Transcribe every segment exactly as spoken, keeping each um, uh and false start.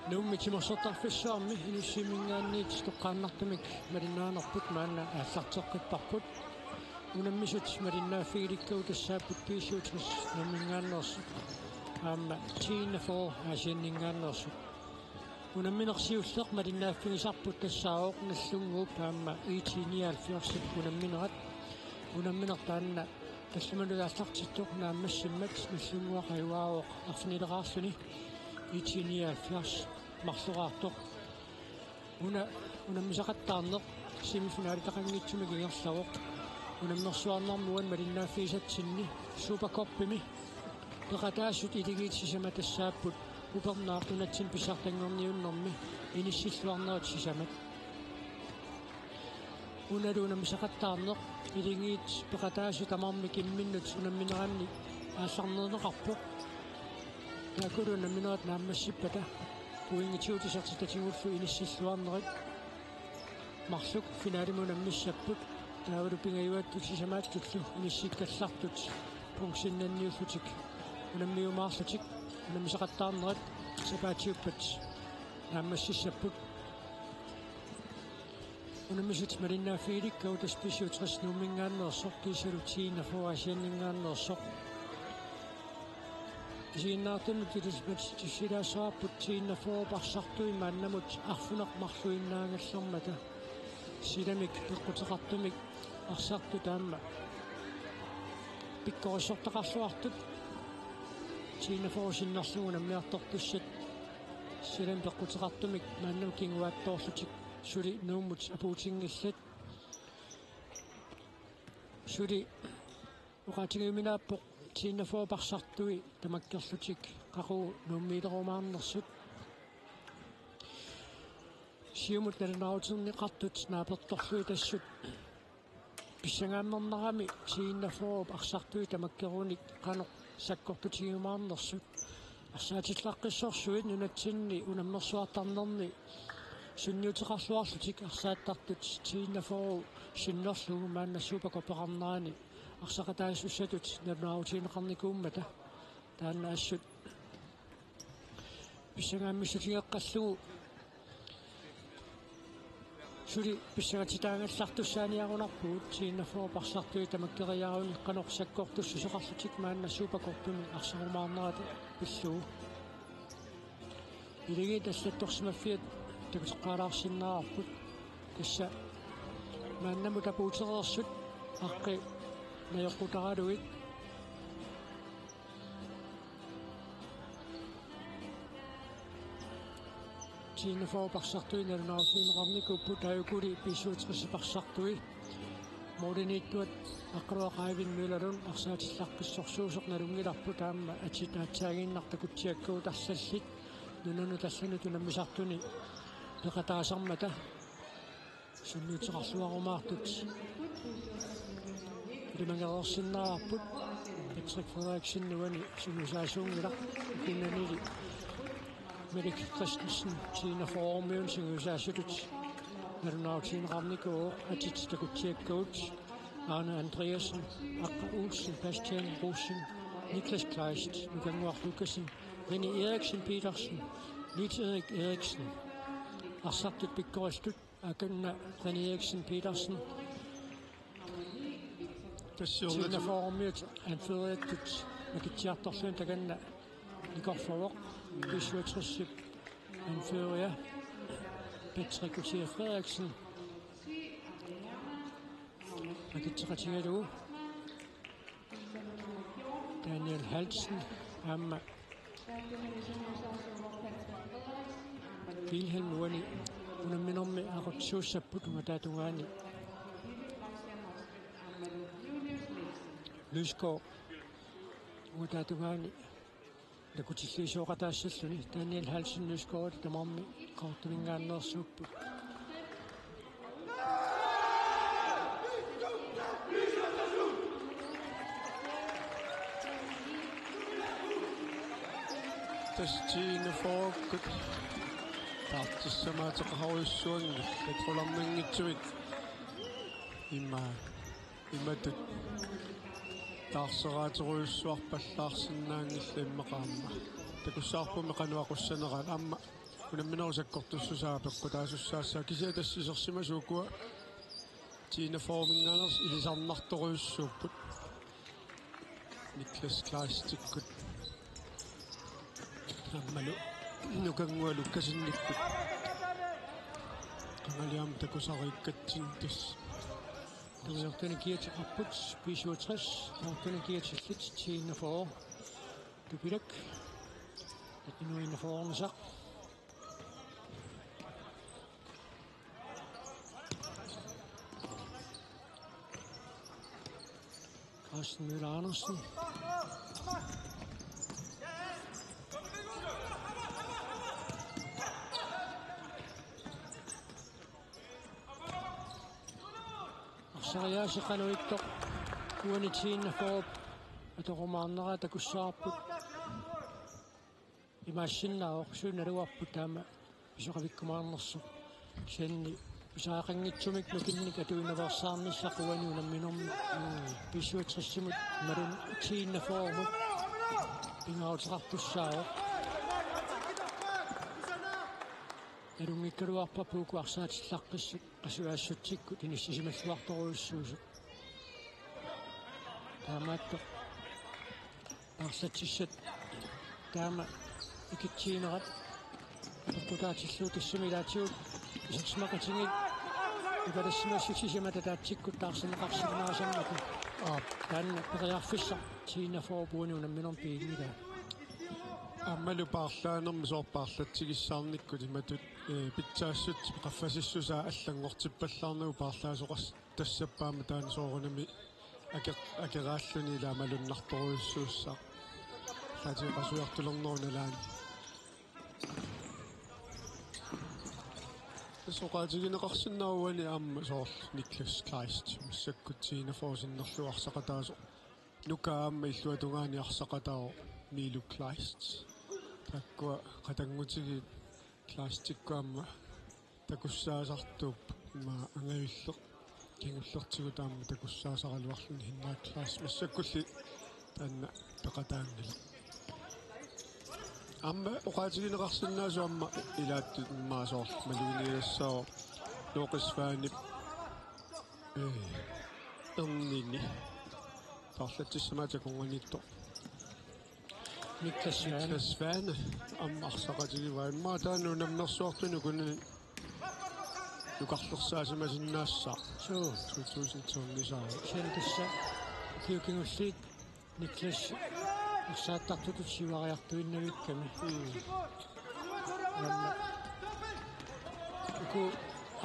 Nuummi timersortarfissuarmi Inussivimminngaanniit toqqaannartumik malinnaanerput maanna aallarteqqipparput. Unammisut malinnaaffigilikkagut tassaapput B syvogtres Nuumminngaanneersoq aamma T enogfyrre Aasianninngaanneersoq. Unammineq siulleq malinnaaffigisarput tassaavoq Nagdlunguup aamma I T nioghalvfjerdsip unamminerat. Unammineq taanna tallimanut aallartittoq naammassimmat Nagdlunguaq ajugaavoq arfinileraarluni. I T nioghalvfjerds marloraartoq. Una unammisaqattaarneq semifinalitaqanngitsumik ingerlavoq. Unammersuarnermi uani malinnaaffigisatsinni Supercuppimi peqataasut iligiit sisamat tassaapput upernaaq nunatsinni pissartanngorniunnermi inissilluarnerit sisamat. Unalu unammisaqattaarneq iligiit peqataasut tamarmik imminnut unammineranni aallarnerneqarpoq. Taakkulu unamminerat naammassippata pointit isertitatigullu inissilluarnerit marluk finalemi unammissapput. Taavalu pingajuattut sisamaattullu inissikkallartut pointsinnanniullutik unammiumaarlutik unammisaqattaarnerat sapaatiuppat naammassissapput. Unammisut malinnaaffigilikkagut B syvogtres Nuumminngaanneersoq kiisalu T enogfyrre Aasianninngaanneersoq. Isiginnaartunut ilismat tussilaassavarput T enogfyrre arsartui maannamut arfineq-marluinnaagallarmata. Silamik peqquteqartumik arsartut aamma pikkorissortaqarluartut T enogfyrre sinnerlugu unammiartortussat. Silamik peqquteqartumik maannamut kinguaattoorlutik suli Nuummut apuutinngillat. Suli oqaatigiuminaappoq T enogfyrre arsartui tamakkerlutik qaqugu Nuummiilerumaarnersut. Siumut nalunaarutinneqartut naapertorlugit assut pissangaammernerami T enogfyrre arsartui tamakkerunik qanoq sakkortutigiumaarnersut. Arsaatillaqqissorsuit nunatsinni unammersuartarnerni sunniuteqarluarlutik arsaattartut T enogfyrre sinnerlugu maanna Supercuppeqarnerani arsaqataasussatut nalunaarutigineqarnikuummata. Taanna assut pissangaammissuteqaqqallugu suli pissangatitaagallartussaaniarunarpugut. T enogfyrre arsartui tamakkeriarunik qanoq sakkortussuseqarlutik maanna Supercuppimi arsarumaarnerata pillugu. Iligiit allattorsimaffiat takuteqqaalaarsinnaavarput. Tassa maannamut apuutereersut aqqi najoqqutaralugit T enogfyrre arsartui nalunaarutigineqarnikuupput, taakkuali B syvogtres arsartui. Målimiittuat Aqqaluaq Eivind Møllerlund arsaatillaqqissorsuusoq nalunngilarput, aamma atit aatsaaginnaq takutsiakkagut arlallit nunanut allanut unammisartuni peqataasarmata sunniuteqarluarumaartut ilimagereersinnaavarput. Patrick Frederiksen uani sungiusaasuunngilaq, ukinnanili Malik Christensen T enogfyrre-miunut sungiusaasutut nalunaarutigineqarnikuuvoq, atit takutsiakkagut Arne Andreasen, Aqqa Olsen, Bastian Rosing, Niklas Kleist, Nukannguaq Lukassen, René Eriksen Petersen, Niels Erik Eriksen. Arsartut pikkorissut akanna René Eriksen Petersen. Tassiornat T enogfyrre-miut anføreriattut makitsiartorlugit takanna nikorfavoq. B syvogtres-ip anføreria Patrick Utsia Frederiksen makitseqatigalugu. Daniel Hansen aamma Wilhelm uani unamminermi aqutsisuussapput, ungataata tungaani Lysgaard, ungataata tungaani takutilliisooqataassalluni. Daniel Hansen Lysgaard tamarmi Qaqortuminngaanneersuupput. Tassa T enogfyrre-kkut taartissamaateqarujussuanngillat qularnanngitsumik ima imatut taarseraaterujussuarpallaarsinnaanngillat immaqa aamma. Takussavarpummi qanoq aqussaneraat aamma. Unamminerup sakkortussusaa peqqutaasussaassaaq, kisianni tassa isersimasut ukua T-41-minngaanneersut ilisarnartorujussuupput. Niklas Kleistikkut aammalu Nukannguaq Lukassenikkut. Qangali aamma takusariikkatsinnut tassa. Periarfissat kiateqarput B syvogtres, periarfissat kiatillit T-41. Tupilak. Inuit enogfyrrenik. Carsten Møller Andersen. Arsaq Eliasen qanoq ittoq uani T-41-p atorumaarneraa takussavarput. Imaassinnaavoq, suut naluarput taama pisoqavikkumaarnersoq. Kisianni pisariaqanngitsumik nukinnik atuinnarsaarnissaq uani unamminermi. Mm, B syvogtres-imut imaluunniit T-41-mut pingaaruteqartussaavoq. Nalunngikkaluarparput uku arsaatillaqqissut qasujaassutsikkut inissisimalluartorujussuusut. Taamaattoq paarlatsissat taama ikitsiginerat peqqutaatillugu tassami ilaatigut isersimaqatigiit ipalassimassutsit sisamat ataatsikkut taarserneqarsinnaasammata. Aap. Taanna periarfissaq T-41-p uani unamminermi piginngilaa. Aammalu paarlaanermi soorlu paarlatsigissaarnikkut imatut, ee, pitsaassutsit qaffasissusaat allanngortippallaarnagu paarlaasoqas- tassappaama taanna soorunami ake-, akeraalluni ilaa malunnartorujussuussaaq. Taatigeqasujartulernerup nalaani. Tassa oqaatigineqarsinnaavoq uani aamma soorlu Niklas Kleist massakkut T-41-p sinnerlugu arsaqataasoq. Nuka aamma illuatungaani arsaqataavoq Miilu Kleist. Taakkua qatanngutigiit Kleistikkut aamma takussaasartuupput, ima angajulleq kingullertigut aamma takussaasaraluarluni Henrik Kleist massakkulli taanna peqataanngilaq. Aamma oqaatigineqarsinnaasut aamma ilaattut immaqa soorlu maluginiagassaavoq Nokis Svanip, ee, ernini paarlatsissamaatip akornanniittoq. Niklas Svane. Niklas Svane aamma arsaqatigivaa. Immaqa taanna unammersuartuni ukunani nukarlersaasimasinnaassaaq. Suu. To tusind tolv-isaa. Kisianni tassa ukiut kingulliit Niklas arsaattartutut siuariartuinnavikkami. Mm. Aamma uku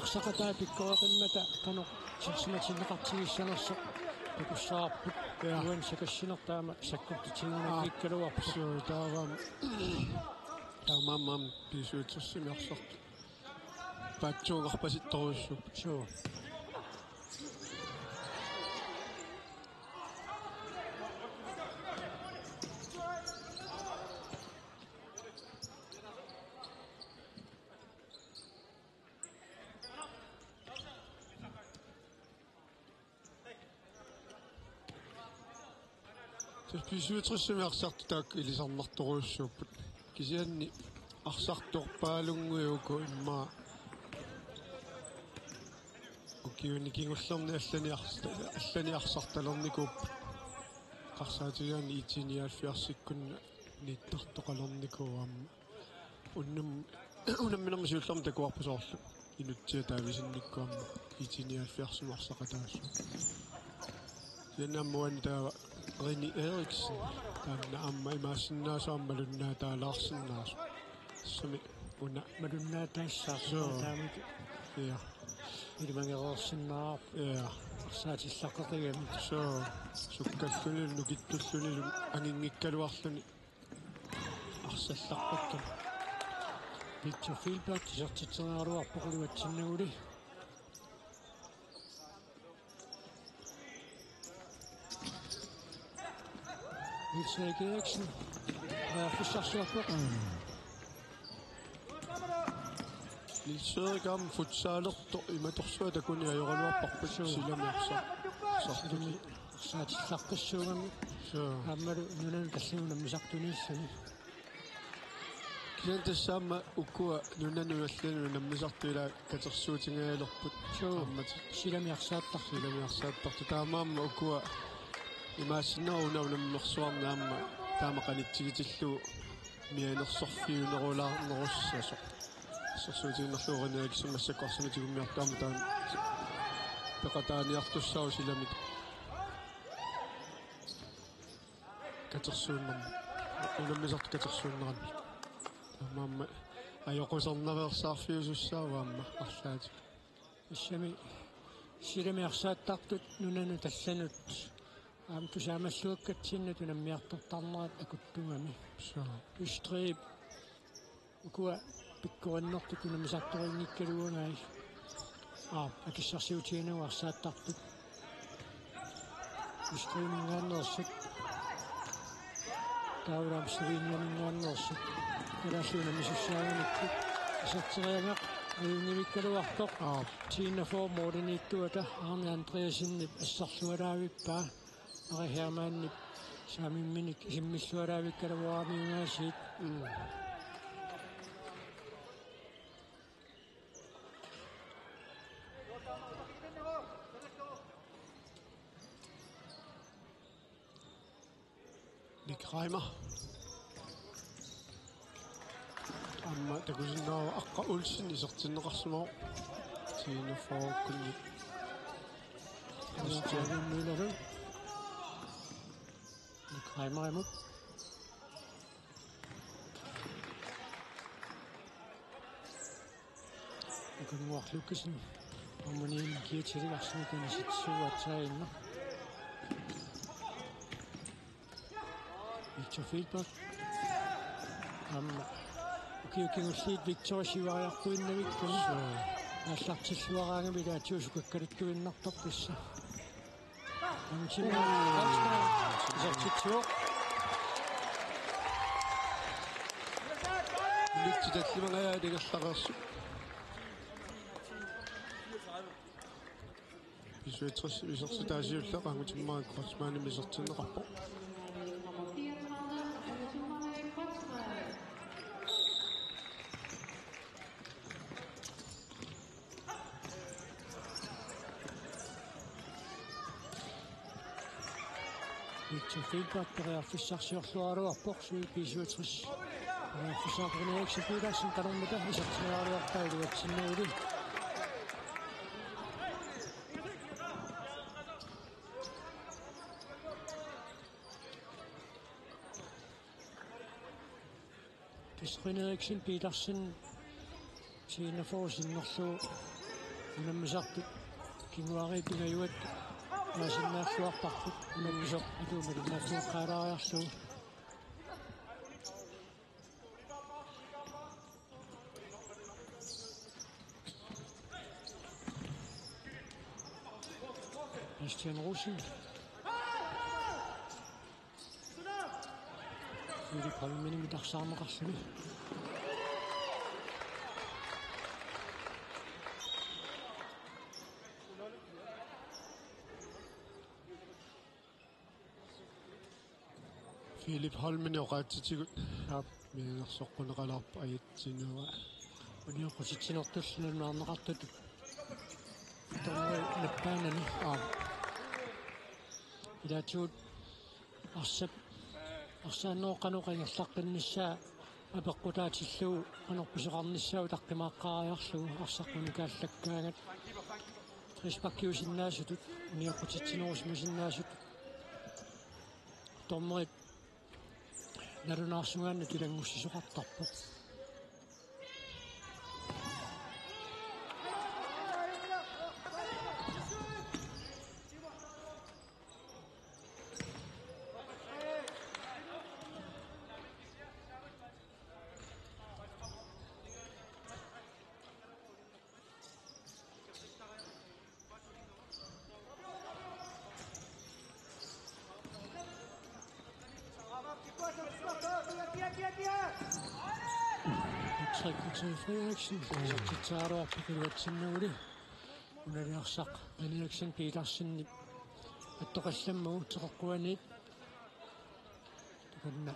arsaqataat pikkoreqimmata qanoq isersimatinneqartigissanersoq takussavarput. Ja. Uani sakassinertaama sakkortutiginngikkaluarpoq. Suu, taava. Taamaammat B syvogtres-imi arsartut paatsuungarpasittorujussuupput. Suu. Tassa B syvogtres-imi arsartut taakku ilisarnartorujussuupput. Kisianni arsartorpaalunnguit uku immaqa ukiuni kingullerni allani ars-, allani arsartalernikuupput. Eqqarsaatigigaanni I T nioghalvfjerds-ikkunni niittartoqalernikuuvoq aamma. Unnum-, unamminermi siullermi takuarput soorlu Inutsiaq Davidsennikkut aamma I T nioghalvfjerds-imi arsaqataasut. Kisianni aamma uani taava René Eriksen, taanna aamma imaassinnaasoq aamma malunnaataalaarsinnaasoq. Tassami una. Malunnaataassaaq. Suu. Taamik. Ja. Ilimagereersinnaavarput. Ja. Arsaatillaqqeqigami. Suu. Sukkalluunilu nukittullunilu anginngikkaluarluni. Arsallaqqikka. Victor Filbert isertitseriaraluarpoq iluatsinnaguli. Niels Erik Eriksen. Periarfissarsiorpoq. Niels Erik aamma futsalertoq imatorsuaq takuni ajoraluarparput. Suu. Silami arsa-, arsartut. Silami arsaatillaqqissuugami. Suu. Aammalu nunanut tallimat unammisartuniilluni. Kisianni tassa aamma ukua nunanut allanut unammisartut ila katersuutigigaluarput. Suu. Aamma silami arsaattartut. Silami arsaattartut. Taamaammat ukua imaassinnaavoq una unammersuarneq aamma taama qanitsigitillugu mianersorfiunerulaarnerussasoq. Assersuutigiinnarlugu René Eriksen massakkut arsamik tigummiartormat taanna peqataaniartussaavoq silami katersuunnermi. Unammisartut katersuunneranni. Taamaammat ajoqusernaveersaarfiusussaavoq aamma arlaatigut. Tassami silami arsaattartut nunanut allanut aamma tusaamalluakkatsinnut unammiartortarnerat akuttugami. Suu. Østrigip ukua pikkorinnertut unammisartorinngikkaluagai. Aap, akissarsiutiginagu arsaattartut. Østrigiminngaanneersut. Taavalu aamma Sloveniaminngaanneersut. Kalaallit unammisussaagatsigu. Iserteriagaq ajunngivikkaluartoq. Aap. T-enogfyrre målimiittuata Arne Andreassenip asserlualaavippaa. Ari Hermannip saamimminik isimmillualaavikkaluaramiuk aasiit. Mm. Nick Reimer. Aamma takusinnaavoq Aqqa Olsen isertinneqarsimavoq. T-enogfyrrekkunni. Christian Møllerip. Nick Reimerimut. Ukannguaq Lukassen. Aamma Niels Kiirtselik arsamik anisitsuatsaaginnaq. Victor Feldberg. Aamma ukiut kingulliit Victor siuariartuinnavikkami. Suu. Naallartilluaraangami ilaatigut sukakkaluttuinnartarpoq tassa. Aamma Kreutzmann isertitsivoq. Minutsit tallimangajaat ingerlareersut. B syvogtres isertitaasiulleq Angutimmarik Kreutzmannimik isertinneqarpoq. Victor Feldberg periarfissarsiorluaraluarpoq, suu, B syvogtres. Periarfissaq René Eriksen Petersen qanormita isertitseriaraluarpaa iluatsinnagulu. Tassa René Eriksen Petersen T-enogfyrre sinnerlugu unammisartut kinguaariit pingajuat naasinnaalluarparput unammisoq atuumali naatsuuqqaalaariarlugu. Christian Rosing. Filip Holmenimit arsaarneqarluni. Filip Holmeni oqaatsitigut. Aap. Mianersoqquneqalaarpoq ajatsinera. Unioqqutitsinertullu nalunaarneqartutut. Dommeri nappaanani. Aap. Ilaatigut arsap, arsaannerup qanoq ingerlaqqinnissaa apeqqutaatillugu qanoq pisoqarnissaa utaqqimaaqqaariarlugu arsaq unikaallakkaangat. Frisparkiusinnaasutut, unioqqutitsinerusimasinnaasutut. Dommerit nalunaarsugaannut ilanngussisoqartarpoq. Patrick Frederiksen, isertitseriaraluarpoq iluatsinnagulu. Unali arsaq René Eriksen Petersenip attoqqallammagu teqeqquaniit. Takanna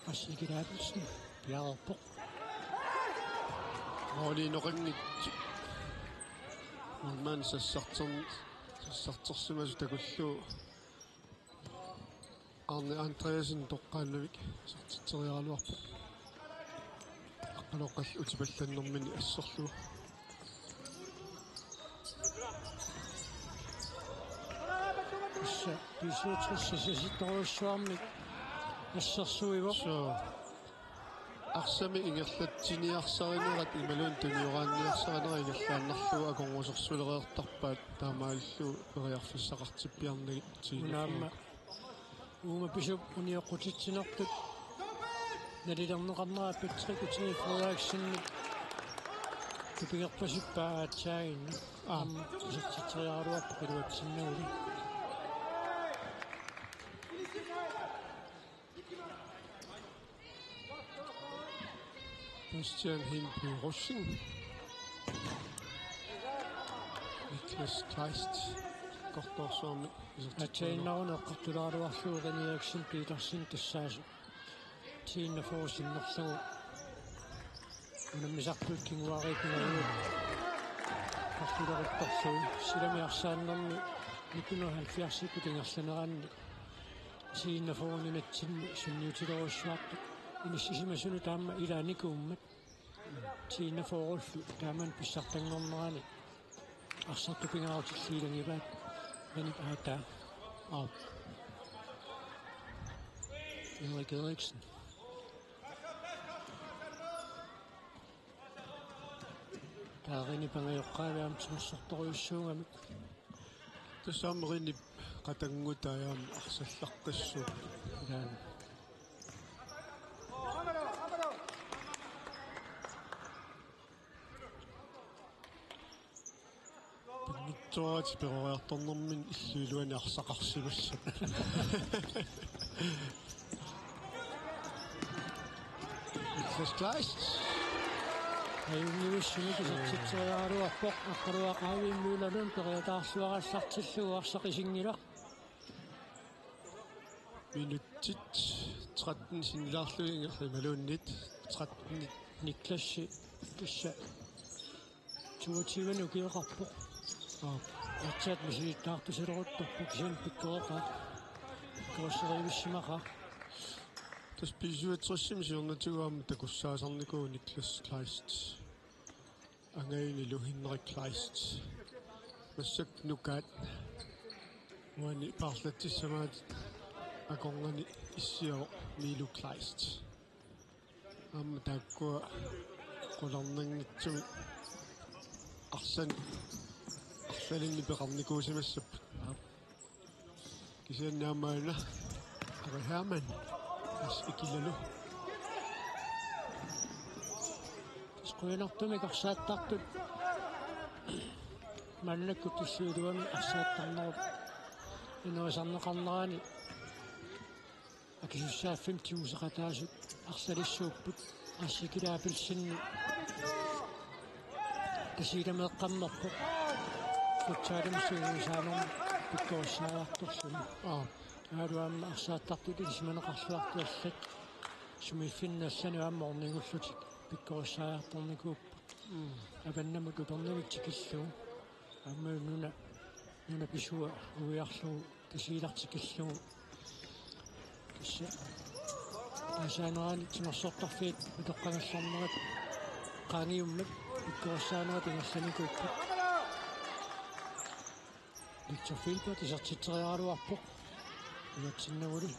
Mads Egede Abelsen. Jaarpoq. Måli inoqanngitsoq. Målmand sassarter-, sassartersimasoq takullugu Arne Andreasen toqqaannavik isertitseriaraluarpoq. Aqqaloqqallu utipallannermini asserlugu. Tassa B syvogtres sassartorujussuarmik assersuivoq. Suu. Arsamik ingerlatsiniarsarinerat imaluunniit tunioraanniarsarinerat ingerlaannarlugu akornusersulereertarpaat, taamaalillugu periarfissaqartippiarnagit. Unaamma uuma pisup unioqqutitsinertut nalilerneqarnera Patrick Uti Frederiksen tupigerpasippaa aatsaaginnaq. Aamma isertitseriaraluarpoq iluatsinnagulu. Christian Hindby Rosing. Niklas Kleist. Kortoorsuarmi isertitseriaraluarpoq. Atsiaginnaruni eqqartulaaraluarlugu René Eriksen Petersen tassaasoq. T enogfyrre sinnerlugu. Unammisartut kinguariit pingajuat. Qarluleruttorlugu. Silami arsaannermi nitten hundrede og halvfjerds-ikkut ingerlaneranni. T enogfyrre nunatsinni sunniutilerujussuartut. Inissisimasunut taama ilaanikuummat. T enogfyrre-llu taamani pissartanngornerani. Arsartut pingaarutillit ilagivaat. René Aataa. Aap. Erik Eriksen. Taava René pangajoqqaavi aamma timersortorujussuugami. Tassa aamma Renép qatanngutai aamma arsallaqqissuupput. Ilaana. Pinngitsooratik peroriartornermini illup iluani arsaqarsimassat. Niklas Kleist. Ajunngivissumik isertitseriaraluarpoq, Aqqaluaq Eivind Møller Lund periataarluarallartillugu arsaq isinngilaq. Minutsit tretten sinnilaarlugit ingerlamiluunniit tretten. Niklas tassa toogtyve-ni ukioqarpoq. Aap. Aatsaat misilittaartusileruttorpoq, kisianni pikkoreqaaq. Pikkorisserivissimaqaaq. Tassa B syvogtres-imi siornatigut aamma takussaasarnikuuvoq Niklas Kleist. Angajanilu Henrik Kleist. Massakkut nukaat. Uani paarlatsissamaat akornanni issiavoq Milo Kleist. Aamma taakkua qularnanngitsumik arsani, arsalinni peqarnikuusimassapput. Kisianni aamma una Ari Hermann. Tassa ikilalu. Tassa qujanartumik arsaattartut maannakkut illup iluani arsaattarnerup inerisarneqarnerani akisussaaffimmi tiguseqataasut arsalissuupput. Assikila Abelsen Tasiilameeqqammerpoq. Futsalimi sungiusaanermut pikkorissaajartorluni. Aap. Aamma arsaattartut ilisimaneqarluartut allat sumiiffinni allanut aamma ornigullutik pikkorissaajartornikuupput. Mm. Avannamut Upernavik tikillugu. Aamma nuna, nuna pisua uiarlugu Tasiilartik illugu. Tassa. Taasaanerani timersortarfiit utoqqagallornerat qaangiummat pikkorissaanerat ingerlanikuupput. Victor Filbert isertitseriaraluarpoq. Iluatsinnaguli.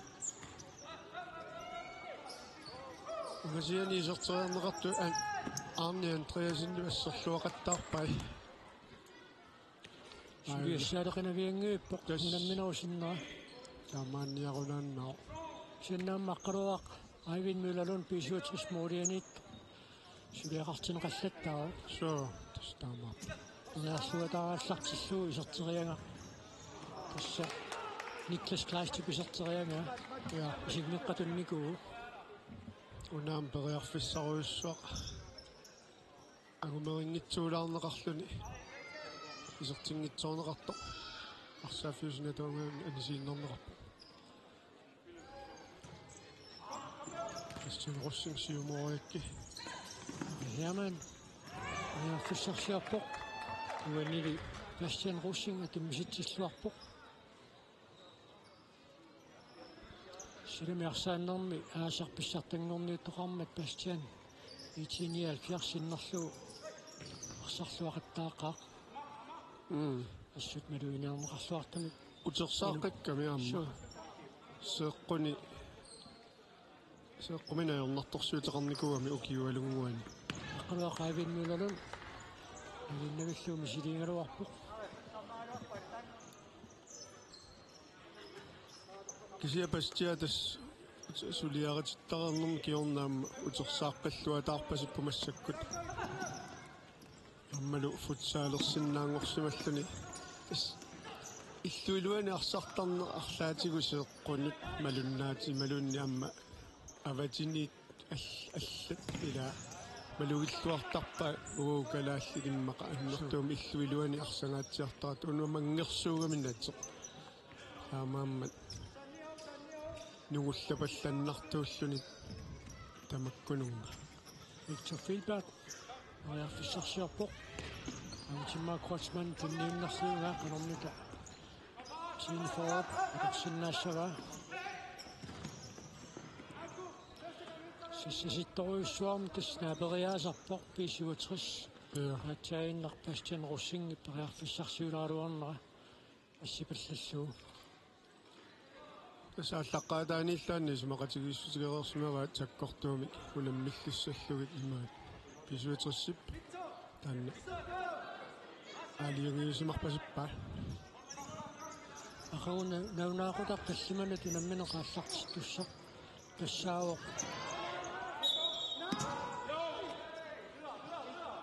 Ungasiani iserteriarneqartut an-, Arne Andreasen asserluaqattaarpai. Suliassaaleqinavianngivippoq. Yes. Unamminerup sinnera. Taamaanniarunaannaq. Sinnera aamma Aqqaluaq Eivind Møller Lund B syvogtres målianiit suliaqartinneqallattaarpoq. Suu, tassa taamaappoq. Periarluataarallartillugu iserteriagaq. Tassa Niklas Kleistip iserteriagaa. Ja. Isiginngikkaluarnikuuvoq. Una aamma periarfissarujussuaq. Angumeqanngitsuulaarneqarluni isertinngitsoorneqartoq. Arsaaffiusinatuungaanni anisiinnarneqarpoq. Rosing siumoriakki. Hermann. Ja, periarfissarsiorpoq. Uanili Bastian Rosing atimmisitsilluarpoq. Silami arsaannermi aasaq pissartanngorniuttoqarmat Bastian I T nioghalvfjerds sinnerlugu arsarluaqattaaqqaaq. Mm. Assut maluginiarneqarluartumik. Utersaaqqikkami aamma. Suu. Seeqquni. Seeqquminik ajornartorsiuteqarnikuugami ukiualunnguani. Aqqaluaq Eivind Møllerlund. Aliinnavillugu misiliigaluarpoq. Kisianni Bastian tassa suliaritittareernermi kingorna aamma utersaaqqilluataarpasippoq massakkut. Aammalu futsalersinnaanngorsimalluni. Tassa illup iluani arsartarneq arlaatigut seeqqunut malunnaatimaluunniit aamma avatiniit all-, allat ila malugilluartarpaat uagut kalaallit immaqa annertuumik illup iluani arsangaatsiartartut, una manngersuugami nateq. Taamaammat nungullapallannartuulluni tamakkununnga. Victor Filbert, periarfissarsiorpoq. Aamma Timma Kreutzmann tunniunnerlugu qanormita Tine Ford atorsinnaassavaa. Sassasittorujussuarmik tassa naaperiaasarpoq B syvogtres. Ja. Aatsaaginnaq Bastian Rosingip periarfissarsiulaaraluarnera assipallallugu. Tassa aallaqqaataaniillaanni isumaqatigiissutigereersimavaat sakkortuumik unammillissallugit imaat B syvogtresip taanna aalajangiussimarpasippaa. Aqagu na-, nalunaaqutaq tallimanut unammineq aallartittussaq tassaavoq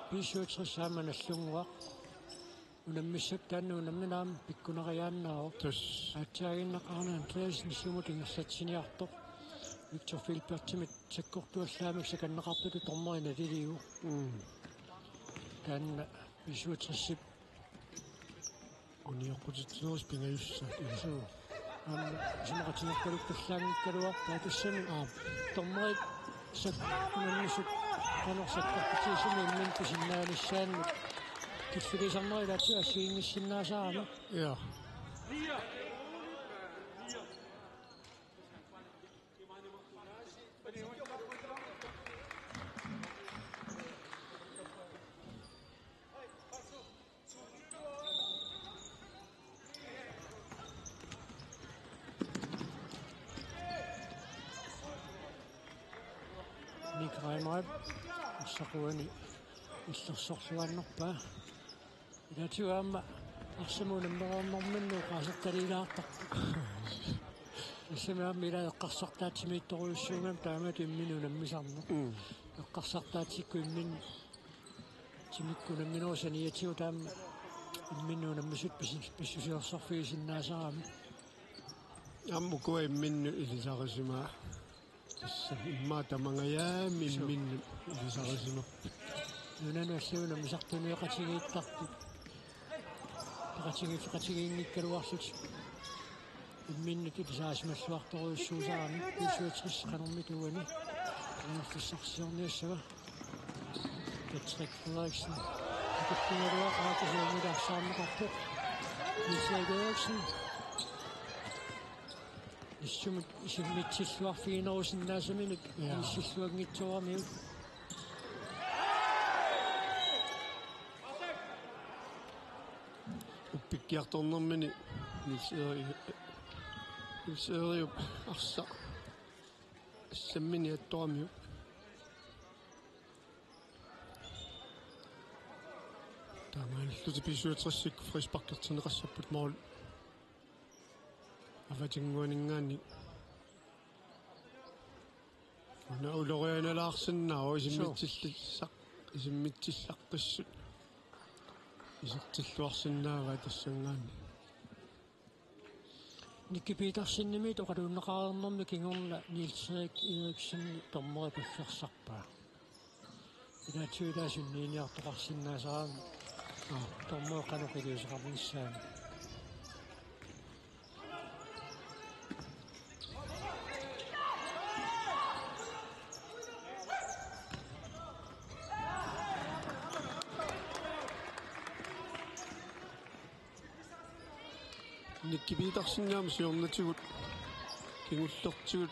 B syvogtres aamma Nagdlunguaq. Unammissap taanna unammineq aamma pikkunariaannaavoq. Tassa. Aatsaaginnaq Arne Andreasen siumut ingerlatsiniartoq. Victor Filbertimit sakkortuallaamik sakanneqartutut dommeri naliliivoq. Mm. Taanna B syvogtresip unioqqutitsinerisa pingajussaat. Suu. Aamma isumaqatigiikkalukkallaanngikkaluarpaa tassami. Aap. Dommerit sak-, unammisut qanoq sakkortutigisumik imminut pisinnaanissaannut killilersuisarnerit ilaatigut assigiinngissinnaasarami. Ja. Nick Reimer, arsaq uani illersorluarnerpaa. Ilaatigut aamma arsamut unammereernerminni oqaasertaliilaartarpoq. Tassami aamma ila eqqarsartaatsimiittorujussuugami taamatut imminut unammisarneq. Mm. Eqqarsartaatsikkut imminut timikkut unamminerup saniatigut aamma imminut unammisut pis-, pissusilersorfigisinnaasarami. Aamma ukua imminnut ilisarisimapput. Tassa immaqa tamangajaammi. Suu. Imminnut ilisarisimapput. Nunanut allanut unammisartuunneqatigiittarput. Peqatigiif-, peqatigiinngikkaluarlutik. Imminnut ilisarisimalluartorujussuusarami B syvogtres qanormita uani periarfissarsiorniassava. Patrick Frederiksen. Akullugaluaq aatsaat siumut arsaarneqarpoq. Niels Erik Eriksen. Issumut isimmitsilluarfiginerusinnaasaminik. Ja. Inissilluanngitsooramiuk. Uppikkiartornermini Niels Erik, Niels Eriup arsaq assammini attoramiuk. Taamaalillutik B syvogtresikkut frisparkertinneqassapput mål. Avatinnguaninngaanniit. Una ulorianalaarsinnaavoq. Suu. Isimmitsillissaq-, isimmitsillaqqissut isertilluarsinnaavaat tassanngaanniit. Nicky Petersenimit oqaluunneqareernermi kingorna Niels Erik Eriksen dommeri paffersarpaa. Ilaatigut ilaat sunniiniartoqarsinnaasarami. Aa. Dommeri qanoq iliuuseqarnissaanut. Nicky Petersen aamma siornatigut kingullertigut,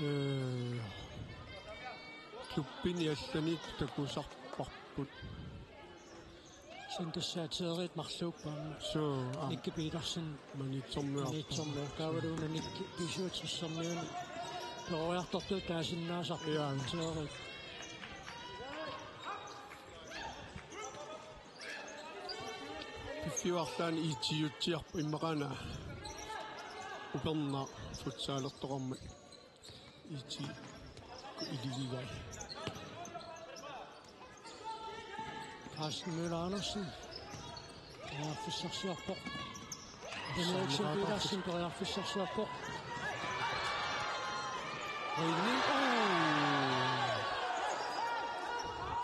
ee, klubbini allaniit takusarparput. Sen tassa Teerit marluuppoq aamma. Suu, aamma. Nicky Petersen Maniitsormiorpoq. Maniitsormiorpoq. Taavalu una Nicky B syvogtres-ermiuni peroriartortuutut taasinnaasarpoq. Jaa. Teerit. Piffiup arlaanni I T-utsiarpoq, immaqa una upernaaq futsalertoqarmat I T iligigai. Carsten Møller Andersen periarfissarsiorpoq. Henriksen Petersen periarfissarsiorpoq. Rønning.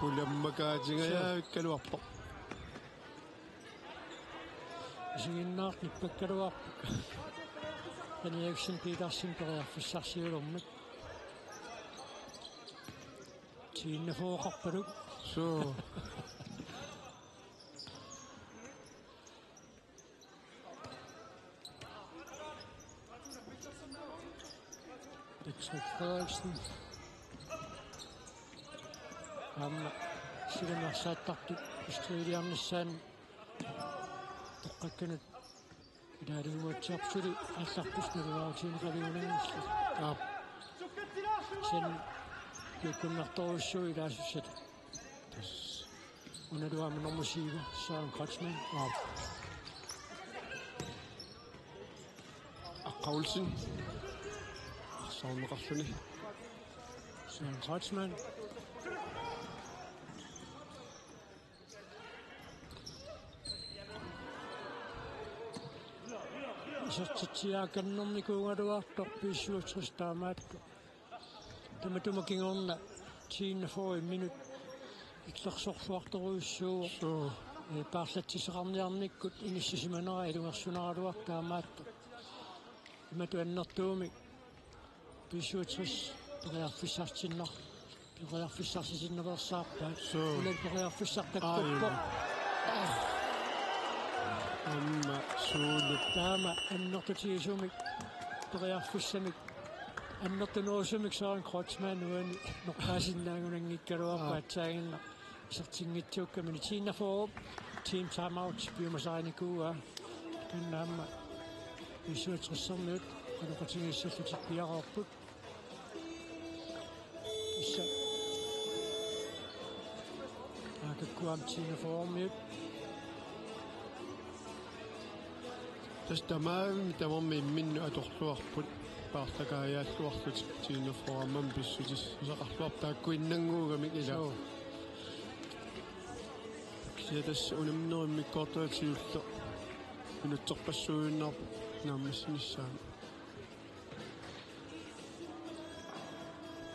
Pulammakaatigajavikkaluarpoq. Isiginnaarnippakkaluarpoq. Henriksen Petersen periarfissarsiormat. Tiinnafooqarpaluk. Suu. Patrick Frederiksen. Aamma silanersaattartut Australiarnissaanut toqqakkanut. Ilaaliuatsiarput suli aallarput nalunaarutigineqalerunanngillat. Aap. Sen piukkunnartorujussuuvoq ilaasussat. Tassa. Unalu aamma nummer syv, Søren Kreutzmann. Aap. Aqqa Olsen. Arsaarneqarluni. Søren Kreutzmann. Isertitsiaakannernikuugaluartoq B syvogtres taamaattoq. Tamatuma kingorna tiinnafooruminut illersorluartorujussuuvoq. Suu. Ee, paarlatsissaqarniarnikkut inissisimanera ilungersunaraluartoq taamaattoq. Imatut annertuumik B syvogtres periarfissarsitinner-, periarfissarsitinnersaarpaat. Suu. Una periarfissaq takkuppoq. Aajuna. Aamma suullu. Taama annertutigisumik periarfissamik annertunerusumik Søren Kreutzmann uani noqqaasinnaagunanngikkaluarpoq. Aap. Aatsaannguaq. Isertinngitsuukkami tiinnafoorup team timeout piumasarinikuuaa. Taanna aamma B syvogtres-ermiut qanoq qatigiissallutik piareerput. Tassa. Taakakku aamma tiinnafoorumiut. Tassa tamarmik, tamarmik imminnut atorluarput, paarlakaajaalluarlutik tiinnafoorup aamma pissutissaqarluarput taakkuinnannguugamik ila. Suu. Kisianni tassa unamminerup immikkoortuata siulleq minutserpassuujunnarpoq naammassinissaanut.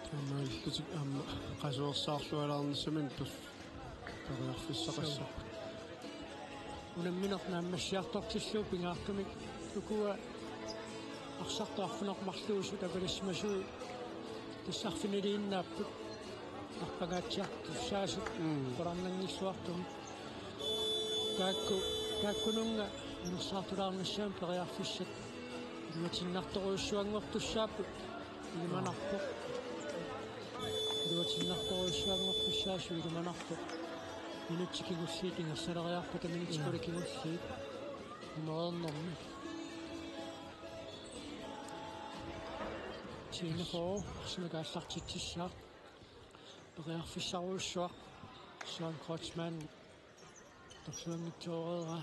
Taamaalillutik aamma qasuersaarlualaarnissaminut per-, periarfissaqassapput. Unammineq naammassiartortillugu pingaartumik ukua arsartut arfineq-marluusut apalasimasui tassa arfiniliinnaapput arpangaatsiartussaasut. Mm. Qularnanngilluartumik. Taakku, taakkununnga inersaartulaarnissamut periarfissat iluatinnartorujussuanngortussaapput ilimanarpoq. Iluatinnartorujussuanngortussaasut ilimanarpoq. Minutsit kingulliit ingersaleriarpata, minutsit, ja, qulit kingulliit. Nummerernermi. Tiinnafoorup arsamik aallartitsissaaq. Periarfissarujussuaq Søren Kreutzmann atorluanngitsoorpaa.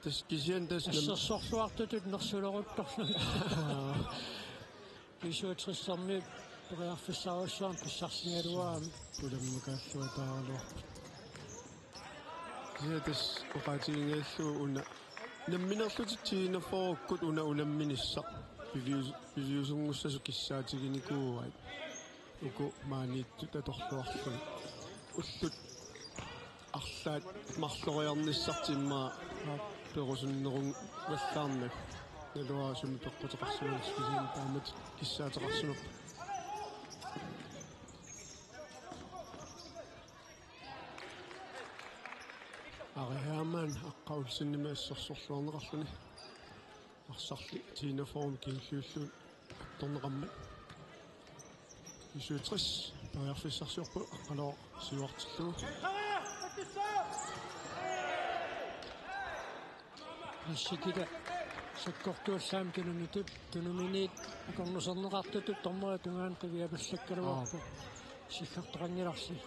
Tassa kisianni tassa nam- assersorluartutut nersuleruttorlugit. B syvogtres-ermiut periarfissarujussuarmik pissarsigaluarami. Pulammakaatsuataaraluarput. Kisianni tassa oqaatiginiarlugu una namminerlutik tiinnafoorukkut una unamminissaq pivius-, piviusunngussasoq kissaatiginikuuaat. Uku maaniittut atorluarlugit. Ullut arlaat marloriarnissartik immaqa perusunnerungallaarnagu. Naluara sumi peqquteqarsimanersoq kisianni taamatut kissaateqarsimapput. Ari Hermann Aqqa Olsenimit assersorluarneqarluni. Arsarli Tina Form kingulliullugu attorneqarmat. B syvogtres periarfissarsiorpoq Aqqalu siuartillugu. Rassikita sakkortuallaamik tununitut, tunuminiit akornuserneqartutut dommeri tungaanut qiviapallakkaluarpoq. Aa. Siggartoqanngilarli.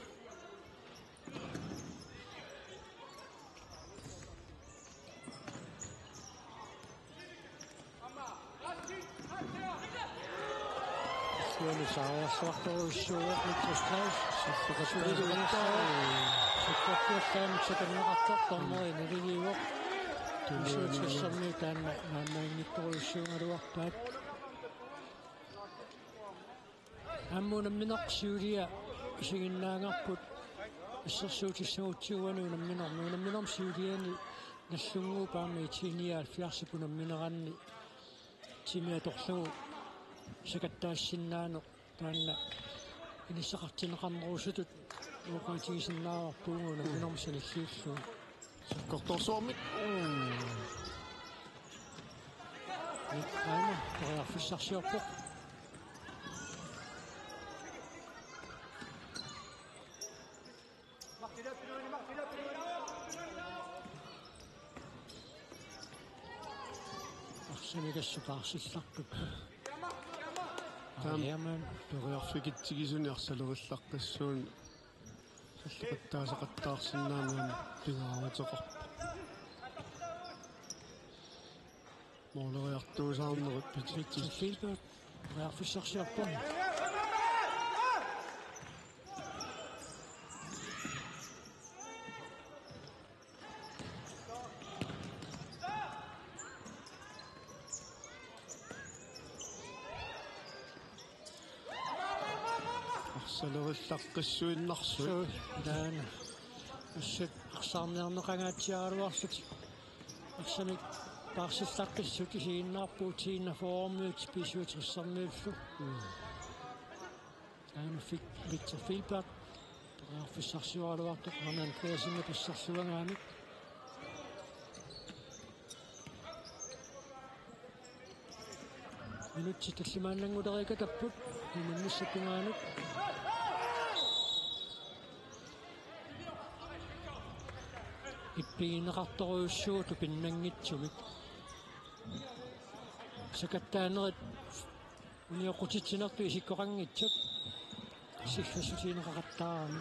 Suani saariarsuartorujussuuvoq Niklas Klaus. Saffuqattaasaqattaarpoq. Saffuqattaasaqattaarpoq. Taanna nerigiivoq. B syvogtressermiut taanna naammaginngitsorujussuugaluarpaat. Aamma unammineq siulia isiginnaagarput assersuutissagutsigu uani unamminermi. Unamminermi siuliani nallunnguup aamma I T nioghalvfjerdsip unammineranni timi atorlugu sakattaasinnaaneq taanna inissaqartinneqarnerusutut oqaatigisinnaavarput unamminermi sanilliullugu. Sakkortoorsuarmik. Mm. Nick Reimer periarfissarsiorpoq. Arsamik assut paarsillarput. Taam-, Hermann. Periarfigitsigisuni arsalerillaqqissuunut salloqittaasaqattaarsinnaanani pingaaruteqarpoq. Mooleriartuusaarnerit pititsis. Silver. Periarfissarsiorpoq. Arsalerillaqqissuinnarsuit. Suu, taanna. Assut arsaarniarneqangaatsiaraluarlutik. Arsamik paarsillaqqissut isiginnaarput Tina Formiut B syvogtressermiullu. Mm. Aana fik Victor Filbert. Periarfissarsioraluartoq Arne Andreasenip assersuagaanut. Minutsit tallimaannannguleriikatapput unammissaata tungaanut. Ippigineqartorujussuuvoq tupinnanngitsumik. Sakattaanerit unioqqutitsinertut isikkoqanngitsut. Sillassusiineqaqattaarami.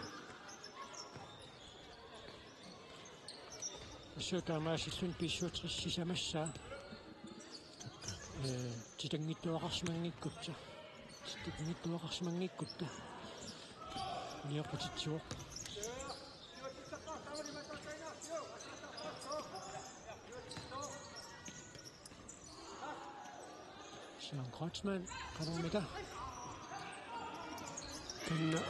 Assut taamaasilluni B syvogtres sisamassaa. Ee, titanngittuaqarsimanngikkutta. Titanngittuaqarsimanngikkutta. Unioqqutitsivoq. Søren Kreutzmann, qanormita? Taanna.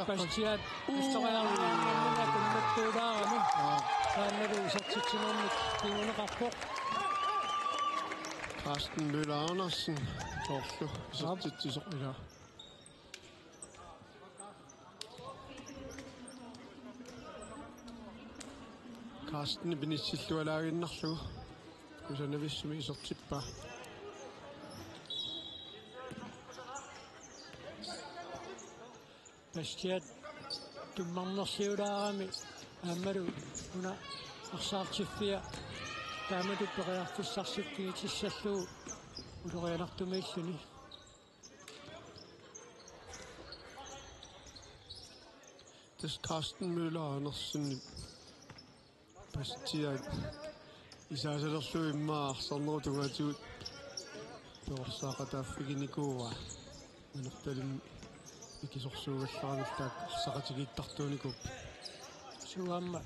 Bastiat, uu, istoriarniarnermut tunniuttaarami. Aa. Taannalu isertitsinermik kinguneqarpoq. Carsten Møller Andersen, soorlu isertitsisoq. Ila. Carsten inissillualaaginnarlugu. Kusanavissumik isertippaa. Bastiat tummarnersiulaarami aammalu una arsaartiffia taamatut periarfissarsiffigitissarlugu ulorianartumiilluni. Tassa Carsten Møller Andersen Bastiat isaasalerlugu immaqa arsarnerup tungaatigut perorsaaqataaffiginikuuaa. Nanortalimmi ikisorsuugallarami taakku arsaqatigiittartuunikuupput. Suaamma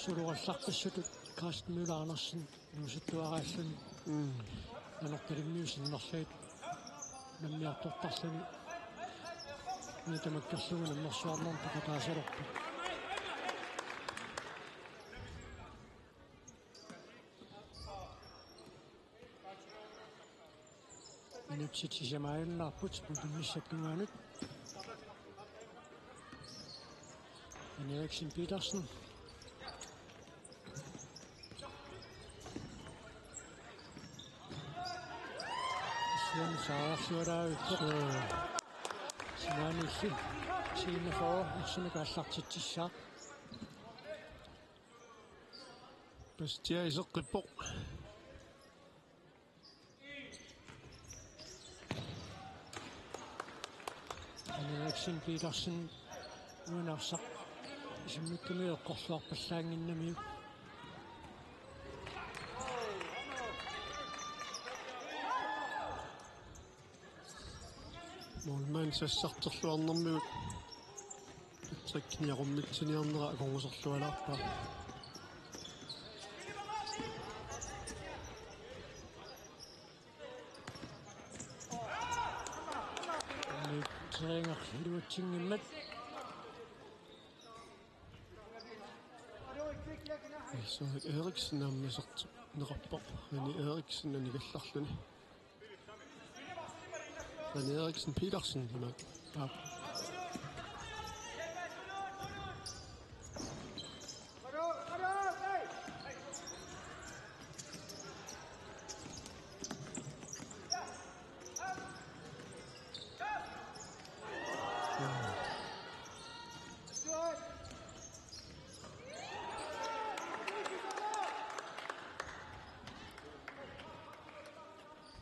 sulorallaqqissutut Carsten Møller Andersen inuusuttuaraalluni. Mm. Nanortalimmiut sinnerlugit unammiartortarluni. Una tamakkerlugu unammersuarnermut peqataasalerpoq. Minutsit sisamaajunnaarput unammissaata tungaanut. Henriksen Petersen. Ian saarsuaraavippoq. Sinaanilli T enogfyrre arsamik aallartitsissaaq. Bastia iseqqippoq. Henriksen Petersen unarsaq isimmikkami eqqorluarpallaannginnamiuk. Målmand sassarterluarnermigut. Patrick niaqummitsiniarnera akornuserlualaarpaa. Teringer iluatsinngimmat. Frederik Eriksen aamma isertitseqarpoq. René Eriksen anigallarluni. René Eriksen Petersen, imaat. Aap.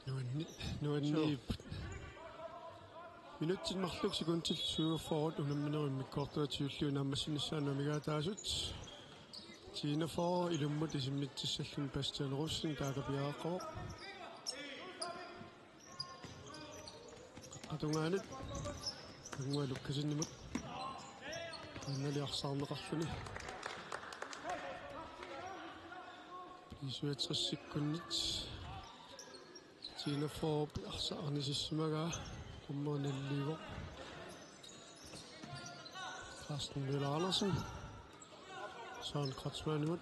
Nuanni-, nuanniipput. Minutsit marluk sekundit syvogfyrre unamminerup immikkoortuata siulliup naammassinissaanut amigaataasut. T enogfyrre ilummut isimmitsissalluni Bastian Rosing taakku piareeqqavoq. Qatungaanut Angua Lukassenimut. Taannali arsaarneqarluni. B syvogtresikkunnit. T enogfyrre arsaq arnisissimagaa. Qummernalliivoq. Carsten Møller Andersen. Søren Kreutzmannimut.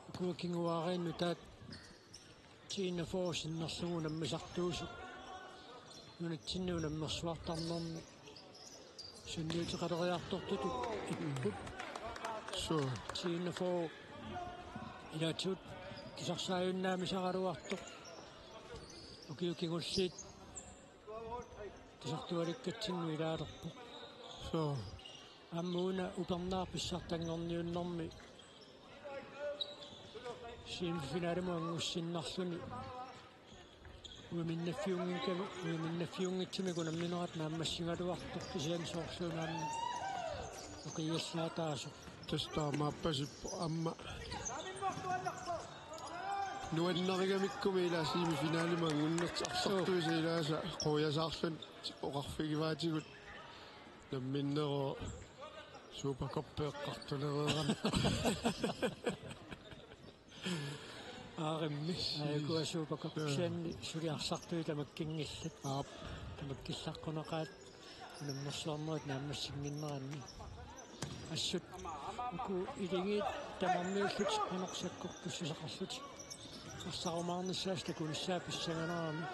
Uku kinguaariinnut taakku T enogfyrre sinnerlugu unammisartuusut. Nunatsinni unammersuartarnermi sunniuteqaleriartortutut ipput. Suu. T enogfyrre ilaatigut tusarsaajunnaarnisaraluartoq. Ukiut kingulliit tusartualikkatsinnut ilaalerpoq. Suu. Aamma una upernaaq pissartanngorniunnermi semifinalimut anngussinnarluni. Uiminnaffiunngikkalu, uiminnaffiunngitsumik unamminerat naammassigaluartoq kisianni soorluuna aamma oqiallaataasoq. Tassa taamaappasippoq aamma. Nuannarigamikku ila semifinalimut anngunnertik arsartuisa ilaasa quiasaarluni oqarfigivaatigut. Nammineerlugu Supercup eqqartulereerami. Aarimmi. Aajuku Supercup. Joo. Kisianni suli arsartui tamakkinngillat. Aap. Tamakkillaqqunaqaat unammersuarnerit naammassinnginneranni. Assut uku iligiit tamarmiullutik qanoq sakkortussuseqarlutik arsarumaarnissaat takunissaa pissanganarami.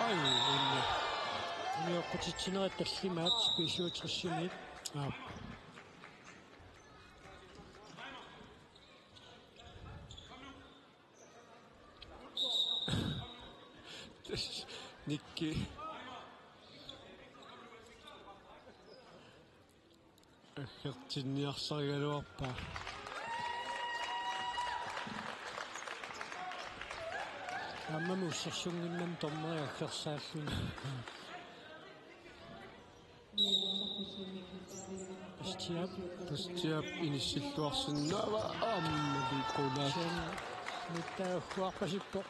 Ai, unne. Unioqqutitsinerit tallimaat B syvogtresimiit. Aap. Nikki. Aggertinniarsarigaluarpaa. Aamma ussersunnginnami dommeri aggersaalluni. Bastiap. Bastiap inissilluarsinnaavaa aamma liiqulaat. Sen mittaagguarpasippoq.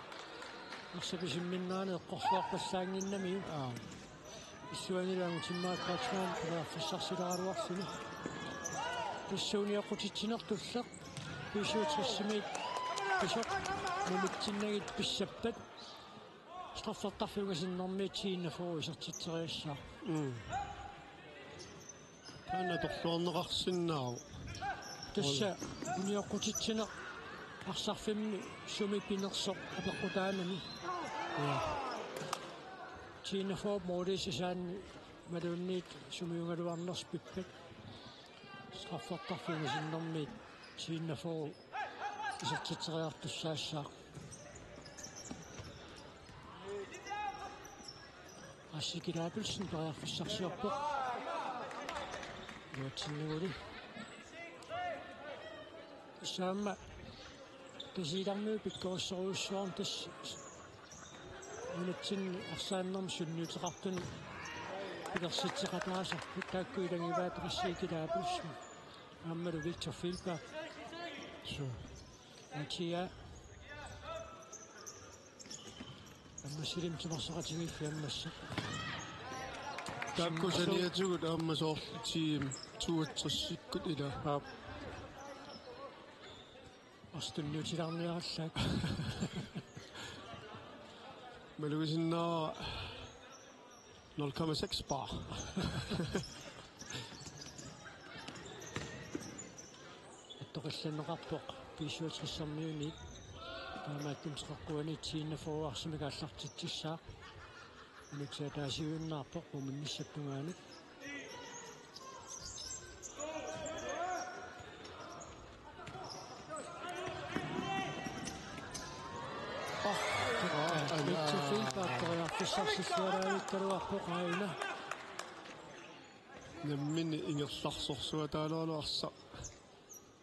Arsaq pisimminnerani eqqorluarpallaannginnami. Aap. Issuanilu angutimmaat Kreutzmann periarfissarsilaaraluarluni. Tassa unioqqutitsinertulleq B syvogtresimiit pisoq nunatsinniit pissappat. Straffertarfiup sinnermiit T enogfyrre isertitseriassaaq. Mm. Taanna atorluarneqarsinnaavoq. Tassa unioqqutitsineq arsarfimmi sumi pinersoq apeqqutaanani. Ja. T enogfyrre målip sisaanni imaluunniit sumiugaluarnersut pippat. Straffertarfik sinnermiit T enogfyrre isertitseriartussaassaaq. Assi Kila Abelsen periarfissarsiorpoq. Iluatsinnaguli. Saamma Tasiilarmiut pikkorissorujussuarmik tassa nunatsinni arsaannermi sunniuteqartuni pilersitseqataasarput, taakku ilagivaat Assi Kila Abelsen aammalu Victor Filberg. Suu. Atia. Ammassilim timersoqatigiiffiit ammassat. Taakku saniatigut aamma soorlu T M toogtresikkut ila. Aap. Astunniutilaarniarallaat. Malugisinnaavara nul komma seks bar. Attoqqinneqarpoq B syvogtres-ermiunit. Taamaattumik Teqeqquaniit T enogfyrre arsamik aallartitsissaaq. Minutsit ataasiinnarpoq muminnissap tungaanut. Victor Filberg periarfissarsilluaraavikkaluarpoq aajuna. Nammineq ingerlarsorsuataalaarluarsa.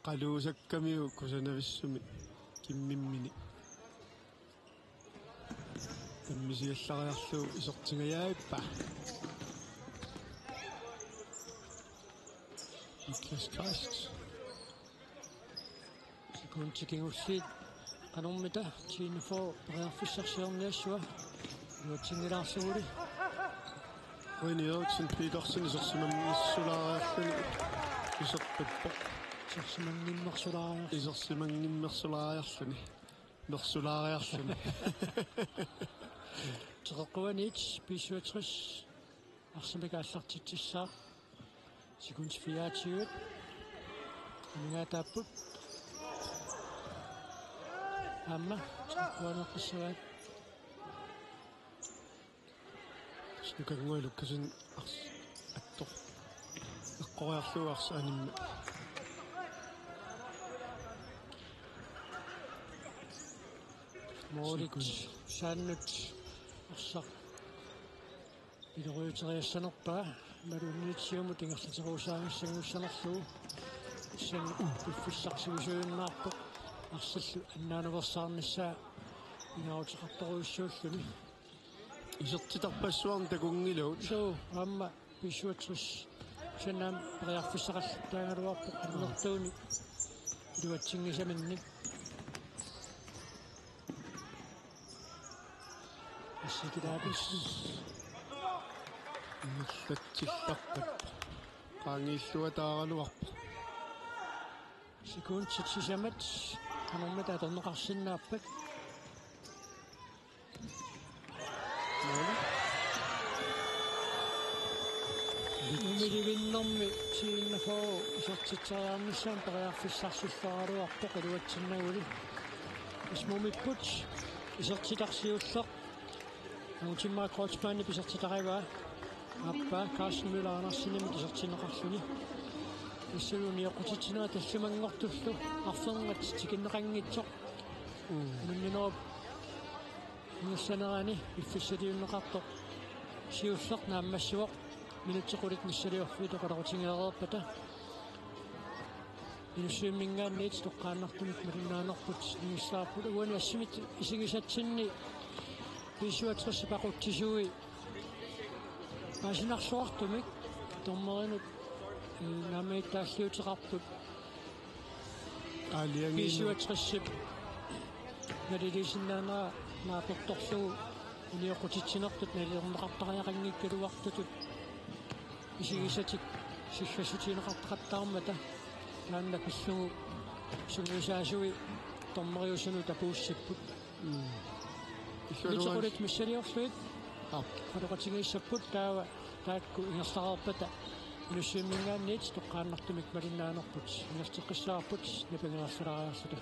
Qaluusakkamiuk kusanavissumik kimmimmini. Tammisiallariarlugu isertingajaappa. Niklas Kleist. Sekundit kingulliit qanormita T enogfyrre periarfissarsiorniassava. Iluatsinngilaarluguli. René Eriksen Petersen isersimanngissulaariarluni iserpippoq. Isersimanngimmersulaariarluni. Isersimanngimmersulaariarluni. Mersulaariarluni. Teqeqquaniit B syvogtres arsamik aallartitsissaaq. Sekundit fireogtyve. Amigaataapput. Aamma Teqeqquaneeqqissavaat. Snukanngualukkasuni ars-, attoq. Eqqoriarlugu arsaq animmat. Moolit saannut arsaq iloriuteriassanerpaa, imaluunniit siumut ingerlaterusaangassanngussanerlugu. Tassani piffissaq sivisuinnarpoq. Arsallu annaanuersaarnissaa pingaaruteqartorujussuulluni. Isertitarpassuarnik takunngilagut. Suu, aamma B syvogtres. Sanam periarfissaqallattaagaluarpoq annertuunik iluatsinngisaminnik. Assi Kila Abelsen. Ingerlatsillarput. Qaangiilluataaraluarpoq. Sekundit sisamat qanormita atorneqarsinnaappat. Numilivinnermi T enogfyrre isertitseriarnissaanut periarfissarsilluaraluarpoq iluatsinnaguli. Asmumipput isertitaq siulleq. Angutimmarik Kreutzmannip isertitarivaa. Aappaa Carsten Møller Andersenimit isertinneqarluni. Tassalu unioqqutitsinera tallimanngortullu arfernat tikinneqanngitsoq. Mm. Ununninerup ingerlanerani piffissaliunneqartoq siulleq naammassivoq. Minutsit qulit missiliorfiit oqaloqatigilereerpata. Inussivimminngaanniit toqqaannartumik malinnaanerput ingerlaarput. Uani assimik isigisatsinni B syvogtres aqutsisui paasinarluartumik dommerinut, eh, naammagittaalliuteqarput. Aaliangiinneq. B syvogtres-ip naliliisinnaanera naapertorlugu unioqqutitsinertut nalilerneqartariaqanngikkaluartutut isigisatik siggaassutigineqartaqattaarmata taanna pillugu sungiusaasui dommeriusunut apuussipput. Mm. Illuatungaani. Illuatungaani missiliorlugit. Aap. Oqaloqatigiissapput taava taakku ingerlareerpata Inussivimminngaanniit toqqaannartumik malinnaanerput ingerlateqqissavarput napangilaarsilaariarluta.